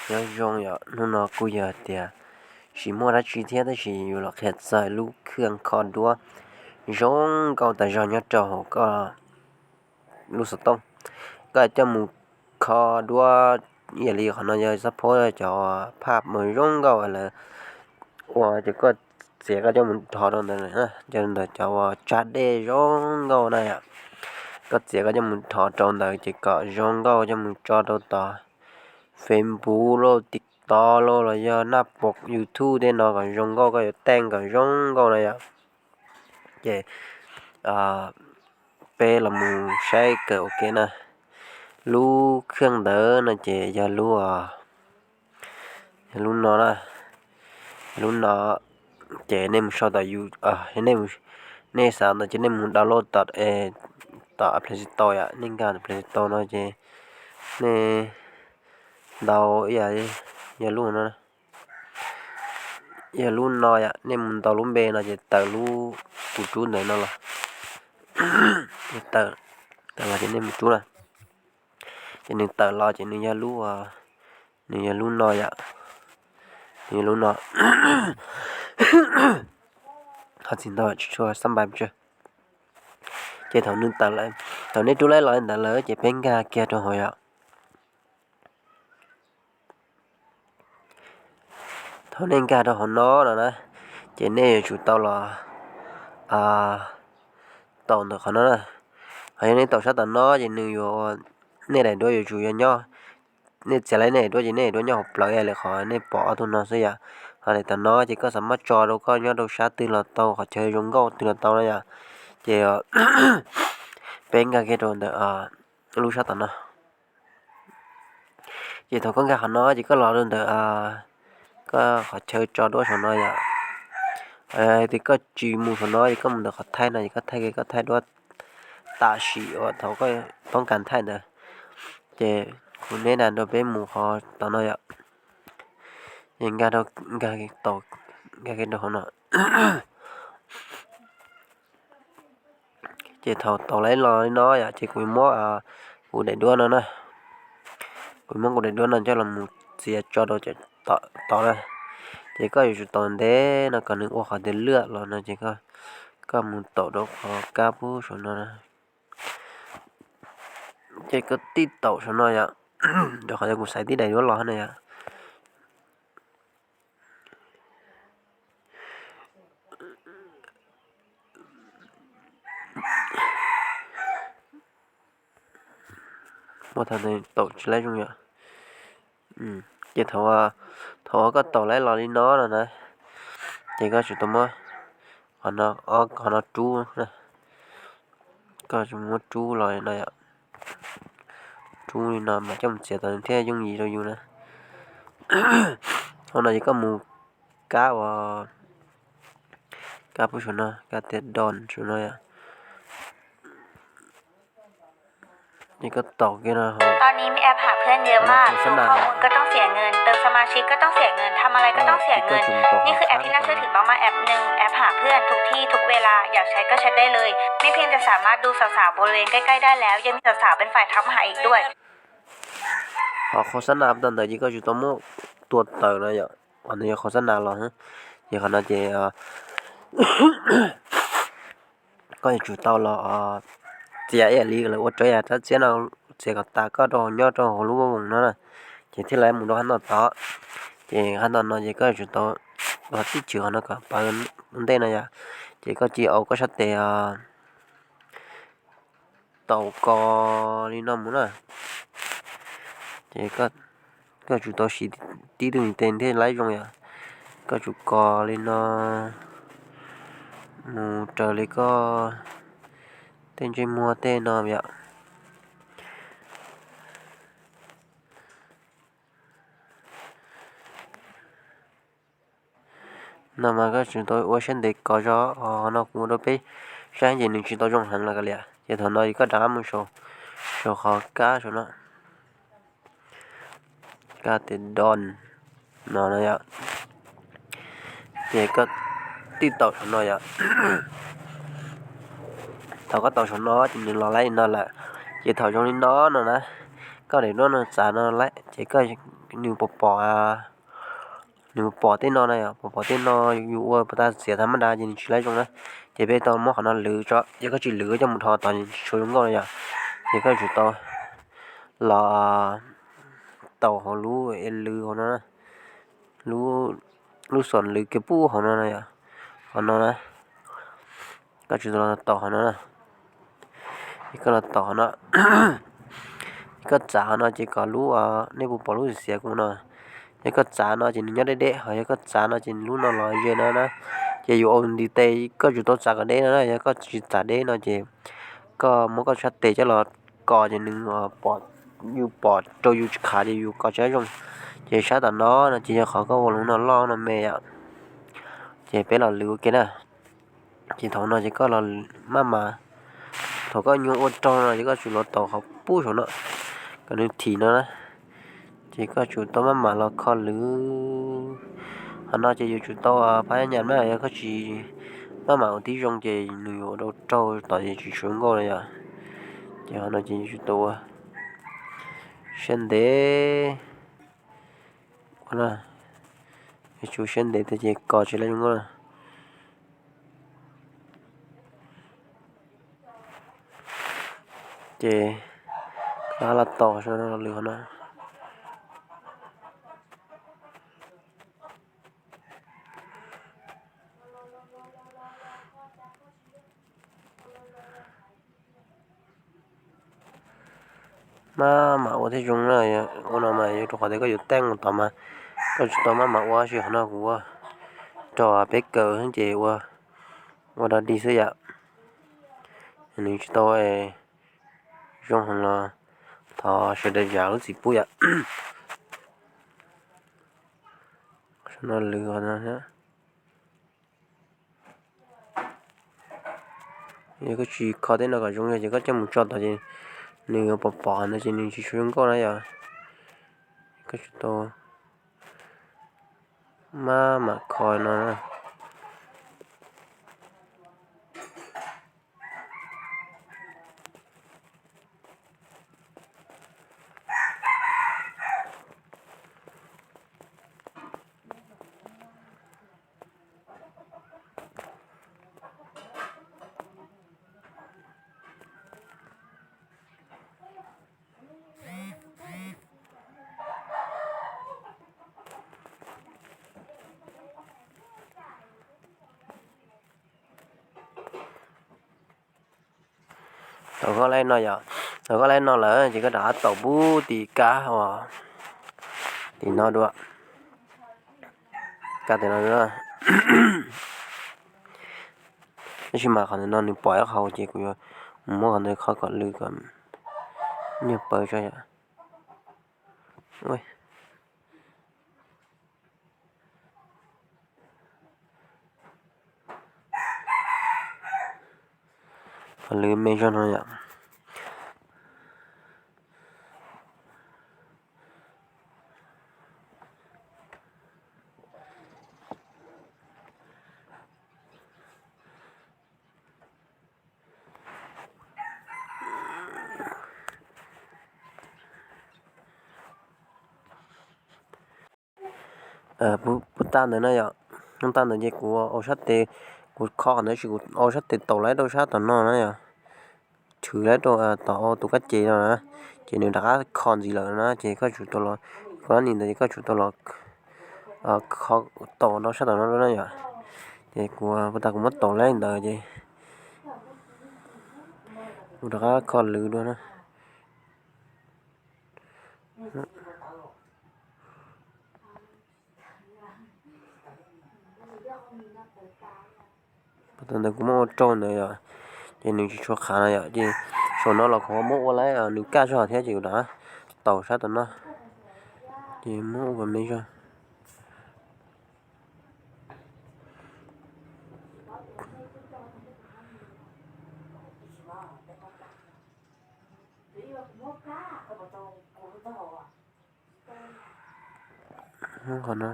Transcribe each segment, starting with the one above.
Nyob zoo yom, hnub no kuj yog tias tsis muaj dab tsi thiab tab sis yuav los qhia txog lub khaj kho duab zoo nkauj tas zog nyob rau hauv koj lub xov tooj. Koj coj mus kho duab ib yam li qhov no yog xab phob cov phaj mus zoo nkauj lawm ua ces koj txiav koj coj mus dhos rau ntawd, coj ntawd cov ua tsab dej zoo nkauj na yom. Koj txiav koj coj mus dhos rau ntawd ces kom zoo nkauj coj mus tso rau tom Facebook lauj, TikTok lauj los yog naj pom YouTube tej no kom zoo nkauj, koj yuav teej kom zoo nkauj na yom. Ces peb los mus saib kawm ua ke na. Lub khaj ntawd no ces yog lub, yog lub no na, lub no ces nej mus sau tom, nej xav ntawd ces nej mus download tom, tom Play Store yom, nej nkag Play Store no ces nej ntaus ib yam, yog lub no, yog lub no yom, nej mus ntaus lub npe no ces tawm lub tus rub ntawm no los, tawm, tawm los ces nej mus rub na. Ces nws tawm los ces nws yog lub, nws yog lub no yom, nws yog lub no. Ho tsis ntau, tsis tshua xab npais pes tsawg. Ces thaum nws tawm lawm, thaum nej rub laib los li ntawd lawm ces peb nkag kiag rau hauv yom. Thaum nej nkag rau hauv no no na, ces nej yuav tsum tau los taum ntawm qhov no na. Ho yog nej taum sab tom no ces nws yuav, nej daim duab yuav tsum yog nyob, nej txiav laib nej daim duab ces nej daim duab nyob hauv plawv ib yam li qhov nej pom ob tug no xwb yom. Ho daim tom no ces koj xav muab tso rau koj nyob rau sab twg los tau, qhov chaw zoo nkauj twg los tau na yom. Ces peb nkag kiag rau ntawm lub sab tom no. Ces thaum koj nkag qhov no ces koj los rau ntawm koj qhov chaw tso duab saum no yom. Yog tias koj tsis mus saum no ces koj mus ntawm qhov thaij no ces koj thaij kiag koj thaij duab tam sim uas thaum koj poob kas thaij ntawd. Ces kuv neb na rau peb mus qhov tom no yom. Ces nkag rau, nkag, nkag kiag rau hauv no. Ces thaum taum laib los li no yom ces kuv muab kuv daim duab no na, kuv muab kuv daim duab no coj los mus txiav tso rau tom tod na. Ces koj yuav tsum taum ntev no kom nws ua qhov tias lwaj los no ces koj mus taum rau qhov kab pub saum no na. Ces koj tib taum saum no yom, rau qhov tias kuv xaiv tib daim duab los no yom. Muab thaum taum tsis laib zoo yom. Ces thaum, thaum koj taum laib los li no no na, ces koj tsum tau muab qhov no rub, koj tsum muab rub los no yom. Rub li no mas coj mus txiav tau thiaj yooj yim rau yus na. Hauv no ces koj mus kab ua, kab pub saum no, kab tias done saum no yom. Ces koj taum kiag no. Tอนนี้มีแอปหาเพื่อนเยอะมาก ดูข้อมูลก็ต้องเสียเงิน เติมสมาชิกก็ต้องเสียเงิน ทำอะไรก็ต้องเสียเงิน นี่คือแอปที่น่าเชื่อถือมากๆแอปหนึ่ง แอปหาเพื่อนทุกที่ทุกเวลา อยากใช้ก็ใช้ได้เลย ไม่เพียงแต่สามารถดูสาวๆบริเวณใกล้ๆได้แล้ว ยังมีสาวๆเป็นฝ่ายทักมาหาอีกด้วย Ho qhov xab nas tau ntawd ces koj tsum tau muab tua tawm no yom. Qhov no yog qhov xab nas los, ces qhov no ces koj yuav tsum tau los txiav ib yam li lawv ua rau yam rab txiab no, txiav kom tas koj rau nyob rau hauv lub voos no na, ces thiaj li mus rau hab no tod. Ces hab no no ces koj yuav tsum tau ua tib chwv qhov no kom pawv ua ntej no yom. Ces koj cia li au koj sab tes taum kos li no mus na. Ces koj tsum tau siv tib tug tes thiaj laib zoo yom. Koj tsum kos li no mus raws li koj tej ntsej muag tej no yom. No mas koj tsum tau ua siab ntev kos zog, qhov no kuv ua rau peb saib ces nws tsis tau zoo heev los kav liam. Ces thaum no koj rov qab mus saum qhov kab saum no, kab tias done no no yom. Ces koj tib taum saum no yom. Thaum koj taum saum no ces nws los laib li no lawm. Ces thaum zoo li no no na, koj daim duab no txav no laib, ces koj, nws pom pom, nws pom tej no na yom, pom pom tej no yus ua puas tag txiav tag mab dab ces nws tsis lab zoo na. Ces peb tau muab qhov no lwv tso, yog koj tsis lwv koj coj mus dhos tod tsis tshua zoo nkauj na yom. Ces koj tsum tau los taus hauv lub lwv hauv no, lub xom lwv kiag pub hauv no na yom, hauv no na. Koj tsum tau los taus hauv no na. Ces koj los taus hauv no, koj txav hauv no ces kom lub, nej puas pom lub xiav kuv no. Yog koj txav no ces nws nyob deb deb, ho yog koj txav no ces lub no los ze no na. Ces yus ua ntiv tes koj tsum tau txav kom deb no na, yog koj tsis txav deb no ces koj muab koj sab tes coj los kos ces nws pom, yus pom rau yus tsis khav ces yus kos tsis zoo. Ces sab tom no no ces yog qhov koj ua lub no loj no me yom. Ces peb los lwv ua ke na. Ces thaum no ces koj los maj mam, thaum koj nyuam ua raug no ces koj tsum los taus qhov pub saum no kom nws thim no na. Ces koj tsum tau maj mam los kho lwv. Qhov no ces yus tsum tau phab nyas mas yog koj tsis maj mam ua tib zoo ces nws yuav ua rau raug tom ces tsis tshua zoo nkauj no yom. Ces qhov no ces yus tsum tau ua siab ntev, ua no, yus tsum siab ntev tiag ces kos tsis lab zoo nkauj na. Ces koj los taus lwv qhov no. Maj mam ua thiaj zoo na, ua no mas yog rau qhov tias koj yuav teeb mus tod mas koj tsis tau maj mam ua, tab sis qhov no kuv ua rau peb kawm ces ua, ua dog dig xwb yom. Nws tsis tau zoo heev los thov sawv daws zam lub txim pub yom. Qhov no lwv qhov no. Yog koj tsis kho tej no kom zoo yog ces koj coj mus tso tod ces nws yuav pom pom no ces nws tsis tshua zoo nkauj na yom. Koj tsum tau maj mam kho no na. Thaum koj laij no yom, thaum koj laij no lawm ces koj rov qab taus pub tim kab uas tim no dua, kab tim no dua. Tab sis mas qhov ntawm no nws pom ib qho ces kuv yuav mus muab qhov ntawd kho kom lwv kom nyuag pawv tso yom. Kom lwv me zog no yom. Puag ta ntawd na yom, puag ta ntawd ces kuv ua sab tes, kuv kho qhov ntawd sis kuv ua sab tes taus laib rau sab tom no na yom, chwv laib rau tom tus kab ces no na, ces nws rov qab kho ntxiv lawm na ces koj tsum tau los, koj nim ntawd ces koj tsum tau los kho taus rau sab tom no na yom. Ces kuv puag ta kuv muab taus laib ntawd ces kuv rov qab kho lwv dua na. Thaum ntawd kuv muab ua raug ntawd yom, ces nws tsis tshua qhav no yom, ces saum no los kuv muab ua laib nws kaj zog thiab ces kuv rov qab taus sab tom no, ces muab ua kom me zog. Qhov no,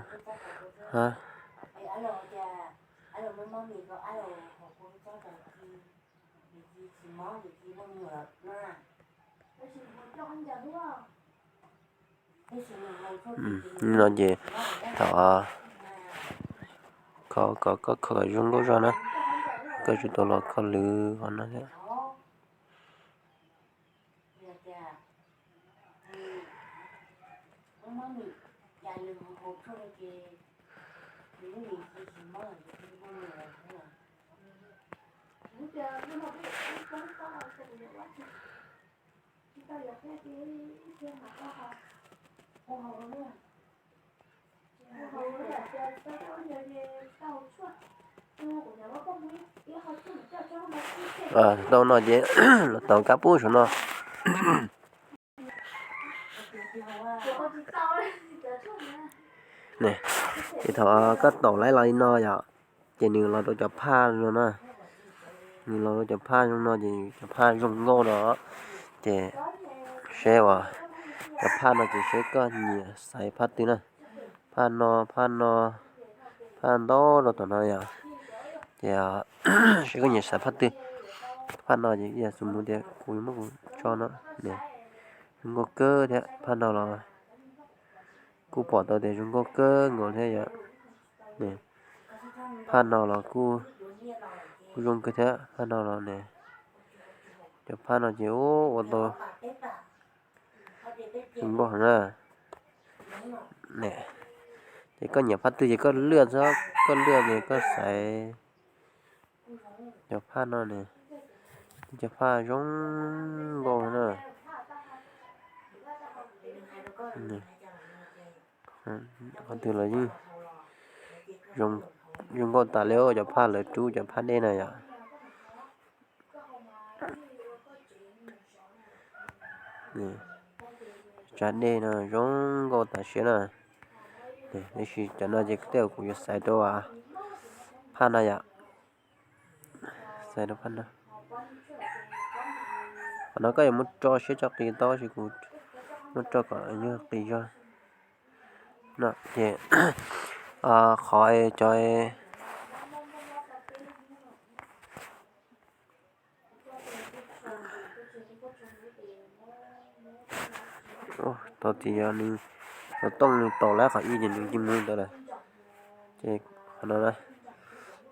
No ces thaum kho kom koj kho zoo nkauj zog na, koj tsum tau los kho lwv qhov no thiab. Tau no ces los taus kab pub saum no. Ces thaum koj taus laib los li no yom, ces nws los rau cov phaj no na. Nws los rau cov phaj zoo no ces cov phaj zoo nkauj no. Ces seb uas cov phaj no ces seb koj nyiam xaiv phaj twg na. Phaj no, phaj no, phaj ntau rau tom no yom. Ces seb koj nyiam xaiv phaj twg. Phaj no ces yog xws mus tias kuv yuav muab kuv tso no, zoo nkauj kawg thiab phaj no los kuj pom tau tias zoo nkauj kawg nkaus thiab yom. Phaj no los kuj, kuj zoo kawg thiab phaj no los ne. Cov phaj no ces ua tau zoo nkauj heev na. Ces koj nyiam phaj twg ces koj lwaj, koj lwaj ces koj xaiv. Cov phaj no ne, cov phaj zoo nkauj na. Qhov twg los yeej zoo nkauj tas li, cov phaj lawv rub cov phaj dej na yom. Tsab dej no zoo nkauj tas siab na. Tiam sis cov no ces tej zaum kuv yuav xaiv rau phaj no yom. Xaiv rau phaj no. Qhov no koj yuav muab tso siab tso qis tau, tab sis kuv muab tso kom yog qis zog no ces qhov cov tau tias yog nws xov tooj nws tau lawm qhov ib ces nws cia li mus ntawd lawm. Ces qhov no,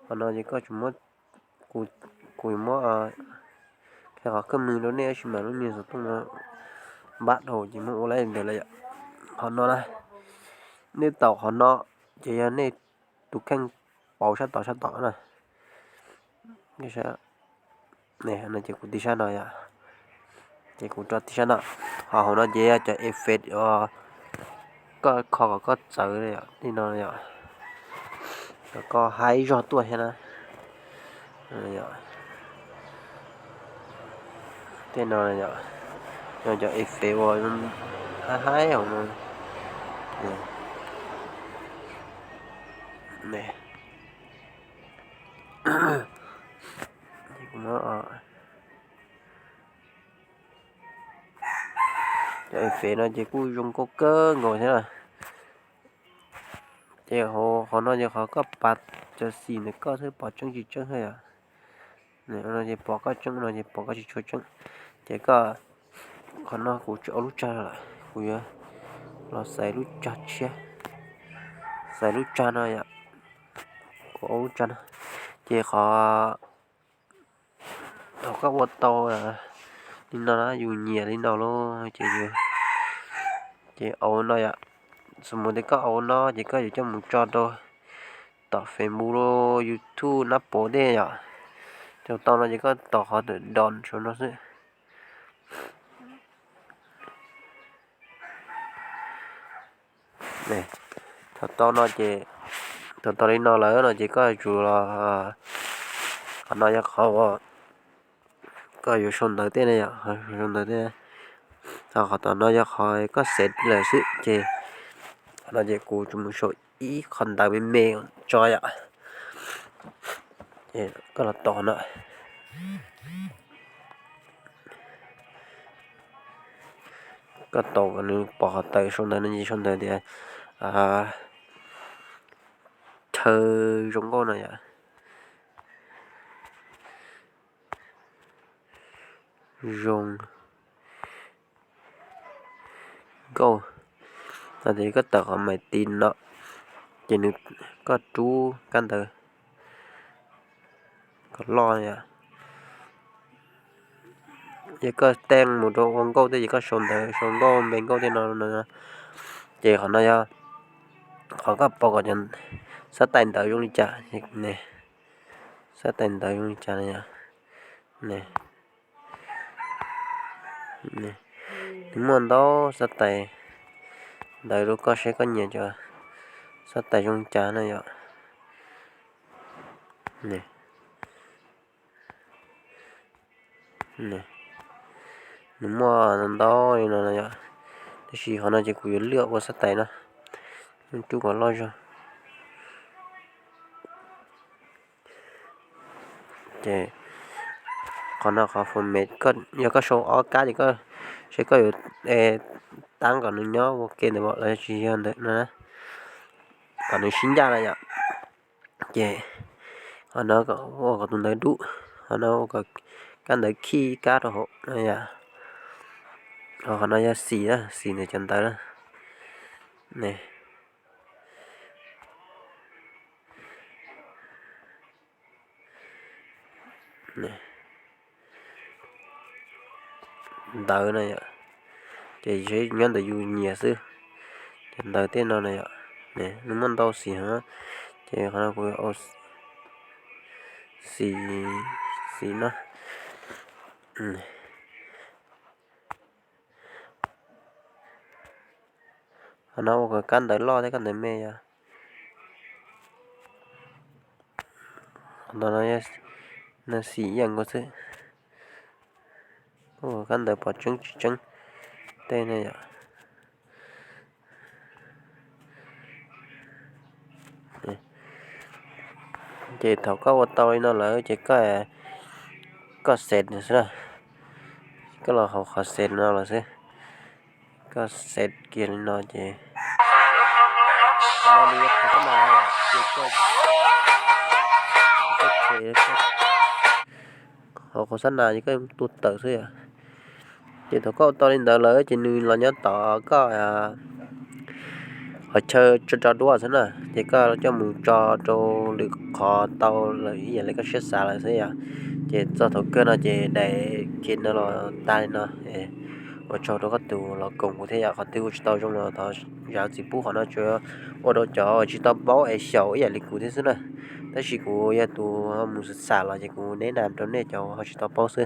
qhov no ces koj tsuas muab, kuv yuav muab qhia qhov kheej rau nej tab sis mas lub niag xov tooj no npab dhau ces muab ua li ntawd lawm yom. Qhov no na, nej tau qhov no ces yog nej tus kheej pauv sab tod sab tod na. No ces kuv tiv sab no yom. Ces kuv rau tiv sab no. Ho hauv no ces yog cov effect uas koj kho kom koj txawv li no yom. Kom koj haib zog tuaj thiab na. Tej no yog cov effect uas haib haib hauv no. Cov effect no ces kuj zoo nkauj kawg nkaus thiab na. Ces qhov no ces qhov koj pas cov xim ntawm koj thiaj pom tseeb tsis tseeb thiab yom. No ces pom koj tseeb, no ces pom koj tsis tshua tseeb. Ces koj, qhov no kuv tsis ua lub tsag lawm, kuv yuav los xaiv lub tsag tshiab. Xaiv lub tsag no yom. Kuv ua lub tsag no. Ces qhov thaum koj ua tau li no na, yus nyiam li no lawm ces, ces ua no yom. Xws mus tias koj ua no ces koj yuav coj mus tso rau tom Facebook los YouTube nab pov tej yom. Thaum tau no ces koj tos qhov done saum no xwb. Thaum tau no ces, thaum tau li no lawm no ces koj yuav tsum los, qhov no yog qhov uas koj yuav sau ntawv tej ne yom, sau ntawv tej. Qhov tom no yog qhov koj xev lawm xwb ces, qhov no ces kuv tsuas mus sau ib qho ntawv me me tso yom. Koj los tos no. Koj tos kom nws pom qhov tawm sau ntawv no ces sau ntawv tias chaw zoo nkauj no yom. Zoo nkauj. Ces koj tawm qhov maiv tiv no, ces nws, koj rub kab ntawv kom loj yom. Yog koj teej mus rau ua nkauj thiab ces koj sau ntawv sau nkauj npe nkauj tej no no, ces qhov no yog qhov koj pauv kom cov xab tais ntawv zoo li cas ne. Xab tais ntawv zoo li cas no yom. Nws muaj ntau xab tais ntawv rau koj seb koj nyiam cov xab tais zoo li cas na yom. Nws muaj ntau li no yom, tab sis qhov no ces kuv yuav lwaj ua xab tais no, rub kom loj zog. Ces qhov no qhov format, yog koj sau ob kab ces koj, seb koj yuav tab kom nws nyob ua ke ntawd los yog tsis yog ntawd no, kom nws sib ncaj na yom. Ces qhov no ua kom tus ntawv dub, qhov no ua kom kab ntawv khij kab rau hauv no yom. Qhov no yog xim na, xim ntawm cov ntawv na. Ntawv na yom, ces nyob ntawm yus nyiam xwb. Ces ntawv tej no na yom, nws muaj ntau xim heev, ces qhov no kuv xim, xim no. Qhov no ua kom kab ntawv loj thiab kab ntawv me yom. Qhov no, no xim ib yam nkaus xwb, ua kab ntawv pom tseeb tsis tseeb tej na yom. Ces thaum koj ua tau li no lawm ces koj, koj xev xwb na, koj los hauv qhov xev no lawm xwb. Koj xev kiag li no ces, no nws yog qhov xab nas, hauv qhov xab nas ces koj tua tawm xwb yom. Ces thaum koj ua tau li ntawd lawm ces nws los nyob tom koj qhov chaw tso duab xwb na, ces koj coj mus tso rau lwm qhov tau lawm ib yam li koj siab xav lawm xwb yom. Ces txog thaum kawg no ces daim kiv no los tag li no. Ua tsaug rau koj tus los koom kuv thiab yom, qhov twg ua tsis tau zoo los thov zam txim pub, qhov no tsuas ua rau cov uas tsis tau paub es xyaum ib yam li kuv thiab xwb na. Tab sis kuv yog tus ho mus xam xam los ces kuv neb nas rau nej cov ho tsis tau paub xwb.